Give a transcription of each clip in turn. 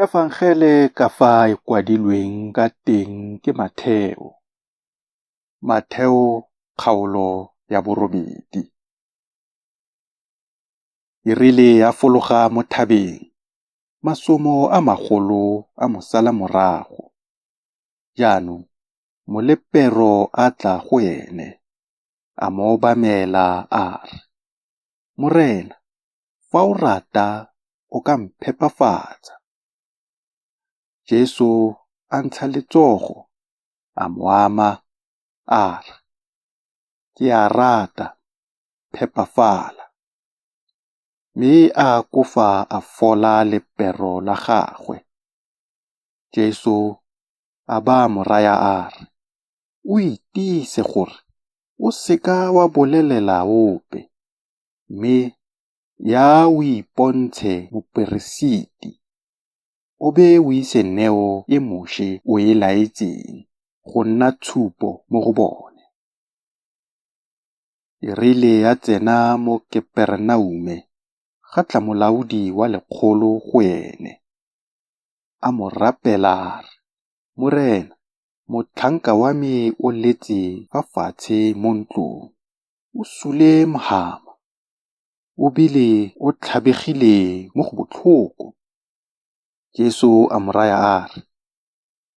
Efangele ka fa e kwadilweng ka teng ke Matheo. Matheo kgaolo ya 8. E rile a fologa mo thabeng, masomo a magolo a mo sala morago. Jaanong molepero a tla go ene, a mo obamela a re, Morena, fa o rata o ka mphepafatsa. Jesu a ntsha letsogo, a mo ama, a re, Ke a rata, phepafala. Mme a akofa a fola lepero la gagwe. Jesu a ba a mo raya a re, O itise gore o se ka wa bolelela ope, mme yaa o ipontshe moperesiti, o be o ise neo e Moše o e laetseng, go nna tshupo mo go bone. E rile a tsena mo Keperenaume, ga tla molaodi wa lekgolo go ene, a mo rapela a re, Morena, motlhanka wa me o letse fa fatshe mo ntlong, o sule mhama, o bile o tlhabegile mo go botlhoko. Jesu a mo raya a re,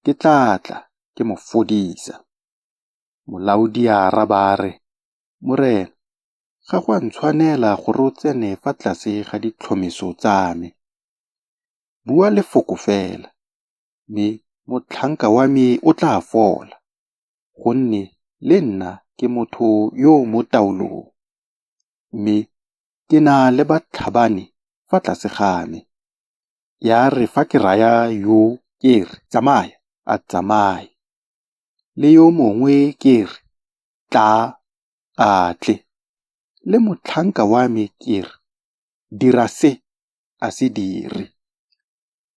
Ke tla tla, ke mo fodisa. Molaodi a araba a re, Morena, ga go a ntshwanela gore o tsene fa tlase ga ditlhomeso tsa me. Bua lefoko fela, mme motlhanka wa me o tla fola, gonne le nna ke motho yo o mo taolong, mme ke na le batlhabani fa tlase ga me. Ya re fa ke raya yo ke re, Tsamaya, a tsamaye, le yo mongwe ke re, Tlaa, a tle, le motlhanka wa me ke re, Dira se, a se dire.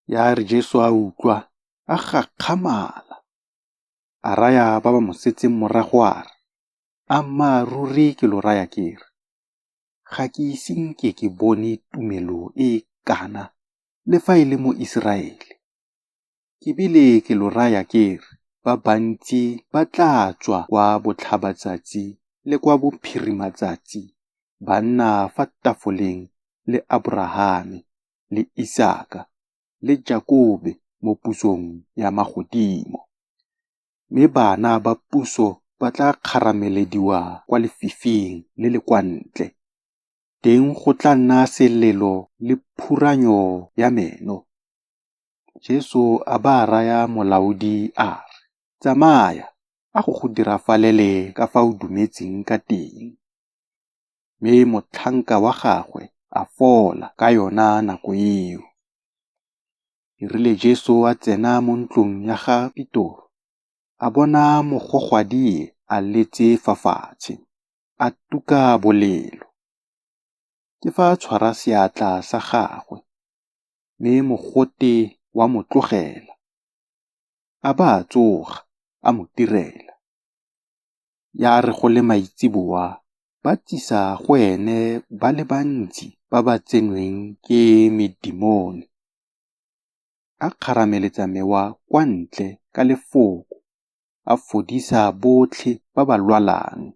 Ya re Jesu a utlwa, a gakgamala, a raya ba ba mo setseng morago a re, Ammaaruri ke lo raya ke re, ga ke ise nke ke bone tumelo e kana le fa e le mo Iseraele. Ke bile ke lo raya ke re, ba bantsi ba tla tswa kwa botlhabatsatsi le kwa bophirimatsatsi ba nna fa tafoleng le Aborahame le Isaka le Jakobe mo pusong ya magodimo. Mme bana ba puso ba tla kgaramelediwa kwa lefifing le le kwa ntle, teng go tla nna selelo le phuranyo ya meno. Jesu a ba a raya molaodi a re, Tsamaya, a go go dirafalele ka fa o dumetseng ka teng. Mme motlhanka wa gagwe a fola ka yona nako eo. E rile Jesu a tsena mo ntlong ya ga Petoro, a bona mogogwadie a letse fa fatshe, a tuka bolelo. Ke fa a tshwara seatla sa gagwe, mme mogote wa mo tlogela, a ba a tsoga, a mo direla. Ya re go le maitseboa, ba tsisa go ene ba le bantsi ba ba tsenweng ke medemone. A kgarameletsa mewa kwa ntle ka lefoko, a fodisa botlhe ba ba lwalang,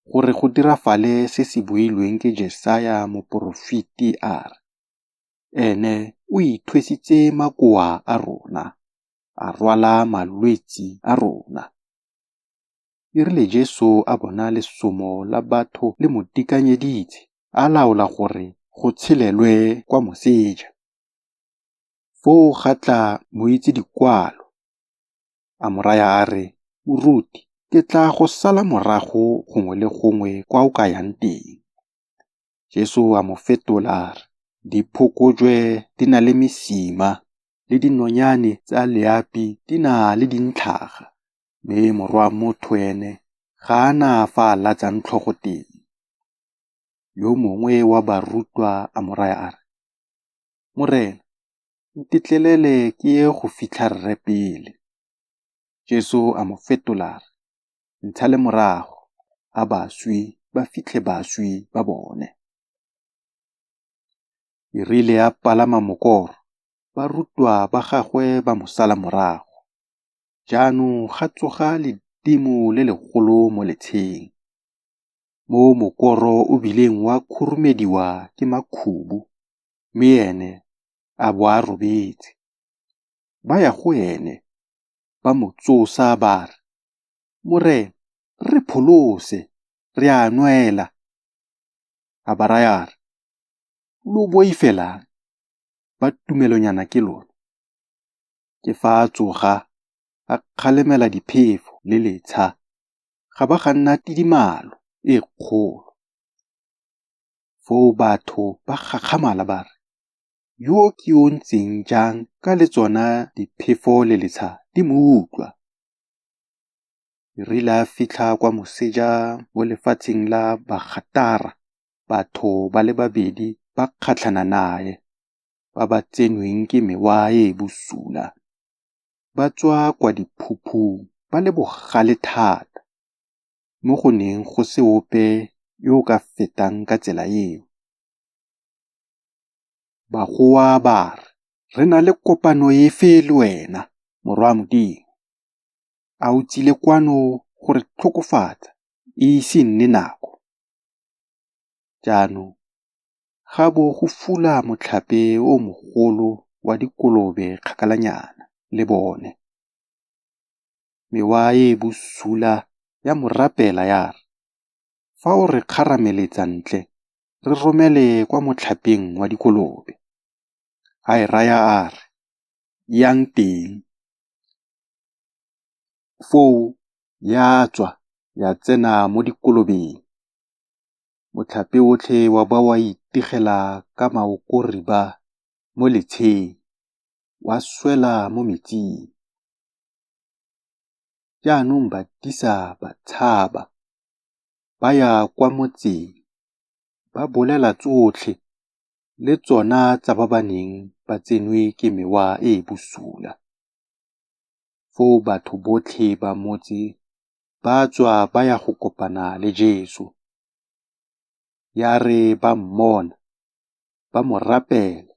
gore go dirafale se se builweng ke Jesaya moporofeti a re, Ene o ithwesitse makoa a rona, a rwala malwetse a rona. E rile Jesu a bona lesomo la batho le mo dikanyeditse, a laola gore go tshelelwe kwa moseja. Foo ga tla moitse-dikwalo, a mo raya a re, Moruti, ke tla go sala morago gongwe le gongwe kwa o ka yang teng. Jesu a mo fetola a re, Diphokojwe di na le mesima le dinonyane tsa leapi di na le dintlhaga, mme Morwa Motho ene ga a na fa a latsang tlhogo teng. Yo mongwe wa barutwa a mo raya a re, Morena, ntetlelele ke ye go fitlha rre pele. Jesu a mo fetola a re, Ntshale morago, a baswi ba fitlhe baswi ba bone. E rile a palama mokoro, Barutwa ba gagwe ba mo sala morago. Jaanong ga tsoga ledimo le legolo mo letsheng, mo mokoro o bileng wa khurumediwa ke makhubu, mme ene a bo a robetse. Ba ya go ene, ba mo tsosa ba re, Morena, re pholose, re a nwela! A ba raya a re, Lo boifelang, ba tumelonyana ke lona? Ke fa a tsoga, a kgalemela diphefo le letsha, ga ba ga nna tidimalo e kgolo. Foo batho ba gakgamala ba re, Yo ke yo o ntseng jang ka le tsona diphefo le letsha di mo utlwa? E rile a fitlha kwa moseja mo lefatsheng la Bagatara, batho ba le babedi ba kgatlhana nae, ba ba tsenweng ke mewa e e bosula, ba tswa kwa diphuphung ba le bogale thata, mo go neng go se ope yo o ka fetang ka tsela eo. Ba goa ba re, Re na le kopano efe le wena, Morwa Modimo? A o tsile kwano go re tlhokofatsa e ise e nne nako? Jaanong ga bo go fula motlhape o mogolo wa dikolobe kgakalanyana le bone. Mewa e e bosula ya mo rapela ya re, Fa o re kgarameletsa ntle, re romele kwa motlhapeng wa dikolobe. A e raya a re, Yang teng. Foo ya tswa ya tsena mo dikolobeng. Motlhape otlhe wa ba wa itigela ka maokoriba mo letsheng, wa swela mo metsing. Jaanong badisa ba tshaba, ba ya kwa motseng, ba bolela tsotlhe, le tsona tsa ba ba neng ba tsenwe ke mewa e e bosula. Foo batho botlhe ba motse ba tswa ba ya go kopana le Jesu. Ya re ba mmona, ba mo rapela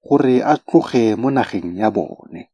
gore a tloge mo nageng ya bone.